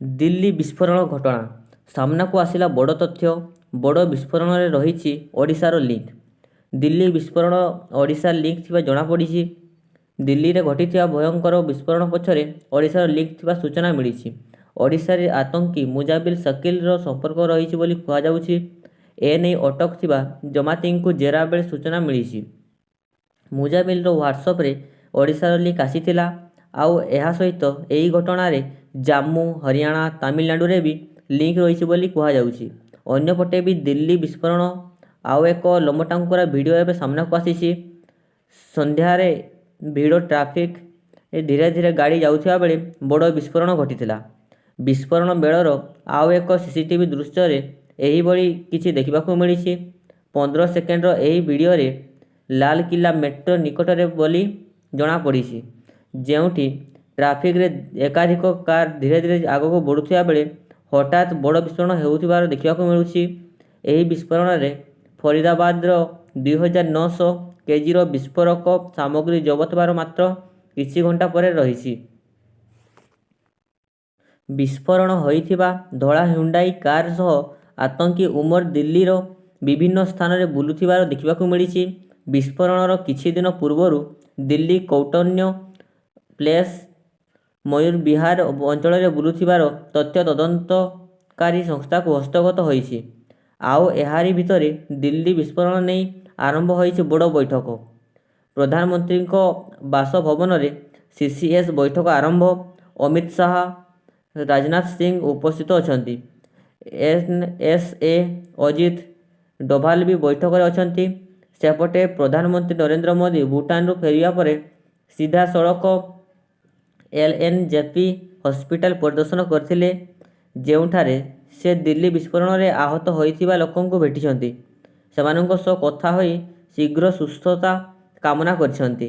ଦିଲ୍ଲୀ ବିସ୍ଫୋରଣ ଘଟଣା। ସାମ୍ନାକୁ ଆସିଲା ବଡ଼ ତଥ୍ୟ। ବଡ଼ ବିସ୍ଫୋରଣରେ ରହିଛି ଓଡ଼ିଶାର ଲିଙ୍କ୍। ଦିଲ୍ଲୀ ବିସ୍ଫୋରଣ ଓଡ଼ିଶା ଲିଙ୍କ୍ ଥିବା ଜଣାପଡ଼ିଛି। ଦିଲ୍ଲୀରେ ଘଟିଥିବା ଭୟଙ୍କର ବିସ୍ଫୋରଣ ପଛରେ ଓଡ଼ିଶାର ଲିଙ୍କ୍ ଥିବା ସୂଚନା ମିଳିଛି। ଓଡ଼ିଶାରେ ଆତଙ୍କୀ ମୁଜାବିଲ ସକିଲର ସମ୍ପର୍କ ରହିଛି ବୋଲି କୁହାଯାଉଛି। ଏନେଇ ଅଟକ ଥିବା ଜମାତିଙ୍କୁ ଜେରା ବେଳେ ସୂଚନା ମିଳିଛି। ମୁଜାବିଲର ହ୍ୱାଟ୍ସଆପରେ ଓଡ଼ିଶାର ଲିଙ୍କ୍ ଆସିଥିଲା। ଆଉ ଏହା ସହିତ ଏହି ଘଟଣାରେ ଜାମ୍ମୁ, ହରିୟାଣା, ତାମିଲନାଡୁରେ ବି ଲିଙ୍କ୍ ରହିଛି ବୋଲି କୁହାଯାଉଛି। ଅନ୍ୟପଟେ ବି ଦିଲ୍ଲୀ ବିସ୍ଫୋରଣ ଆଉ ଏକ ଲୋମଟାଙ୍କୁରା ଭିଡିଓ ଏବେ ସାମ୍ନାକୁ ଆସିଛି। ସନ୍ଧ୍ୟାରେ ଭିଡ଼ ଟ୍ରାଫିକ୍ ଧୀରେ ଧୀରେ ଗାଡ଼ି ଯାଉଥିବା ବେଳେ ବଡ଼ ବିସ୍ଫୋରଣ ଘଟିଥିଲା। ବିସ୍ଫୋରଣ ବେଳର ଆଉ ଏକ ସିସିଟିଭି ଦୃଶ୍ୟରେ ଏହିଭଳି କିଛି ଦେଖିବାକୁ ମିଳିଛି। 15 ସେକେଣ୍ଡର ଏହି ଭିଡିଓରେ ଲାଲକିଲ୍ଲା ମେଟ୍ରୋ ନିକଟରେ ବୋଲି ଜଣାପଡ଼ିଛି। ଯେଉଁଠି ଟ୍ରାଫିକରେ ଏକାଧିକ କାର ଧୀରେ ଧୀରେ ଆଗକୁ ବଢ଼ୁଥିବା ବେଳେ ହଠାତ୍ ବଡ଼ ବିସ୍ଫୋରଣ ହେଉଥିବାର ଦେଖିବାକୁ ମିଳୁଛି। ଏହି ବିସ୍ଫୋରଣରେ ଫରିଦାବାଦର 2900 କେଜିର ବିସ୍ଫୋରକ ସାମଗ୍ରୀ ଜବତ ହେବାର ମାତ୍ର କିଛି ଘଣ୍ଟା ପରେ ରହିଛି। ବିସ୍ଫୋରଣ ହୋଇଥିବା ଧଳା ହ୍ୟୁଣ୍ଡାଇ କାର ସହ ଆତଙ୍କୀ ଉମର ଦିଲ୍ଲୀର ବିଭିନ୍ନ ସ୍ଥାନରେ ବୁଲୁଥିବାର ଦେଖିବାକୁ ମିଳିଛି। ବିସ୍ଫୋରଣର କିଛି ଦିନ ପୂର୍ବରୁ ଦିଲ୍ଲୀ କୌଟନ୍ୟ ପ୍ଲେସ, ମୟୂର ବିହାର ଅଞ୍ଚଳରେ ବୁଲୁଥିବାର ତଥ୍ୟ ତଦନ୍ତକାରୀ ସଂସ୍ଥାକୁ ହସ୍ତଗତ ହୋଇଛି। ଆଉ ଏହାରି ଭିତରେ ଦିଲ୍ଲୀ ବିସ୍ଫୋରଣ ନେଇ ଆରମ୍ଭ ହୋଇଛି ବଡ଼ ବୈଠକ। ପ୍ରଧାନମନ୍ତ୍ରୀଙ୍କ ବାସଭବନରେ ସିସିଏସ୍ ବୈଠକ ଆରମ୍ଭ। ଅମିତ ଶାହ, ରାଜନାଥ ସିଂ ଉପସ୍ଥିତ ଅଛନ୍ତି। ଏନଏସଏ ଅଜିତ ଡୋଭାଲ ବି ବୈଠକରେ ଅଛନ୍ତି। ସେପଟେ ପ୍ରଧାନମନ୍ତ୍ରୀ ନରେନ୍ଦ୍ର ମୋଦି ଭୁଟାନରୁ ଫେରିବା ପରେ ସିଧାସଳଖ ଏଲଏନଜେପି ହସ୍ପିଟାଲ ପରିଦର୍ଶନ କରିଥିଲେ। ଯେଉଁଠାରେ ସେ ଦିଲ୍ଲୀ ବିସ୍ଫୋରଣରେ ଆହତ ହୋଇଥିବା ଲୋକଙ୍କୁ ଭେଟିଛନ୍ତି। ସେମାନଙ୍କ ସହ କଥା ହୋଇ ଶୀଘ୍ର ସୁସ୍ଥତା କାମନା କରିଛନ୍ତି।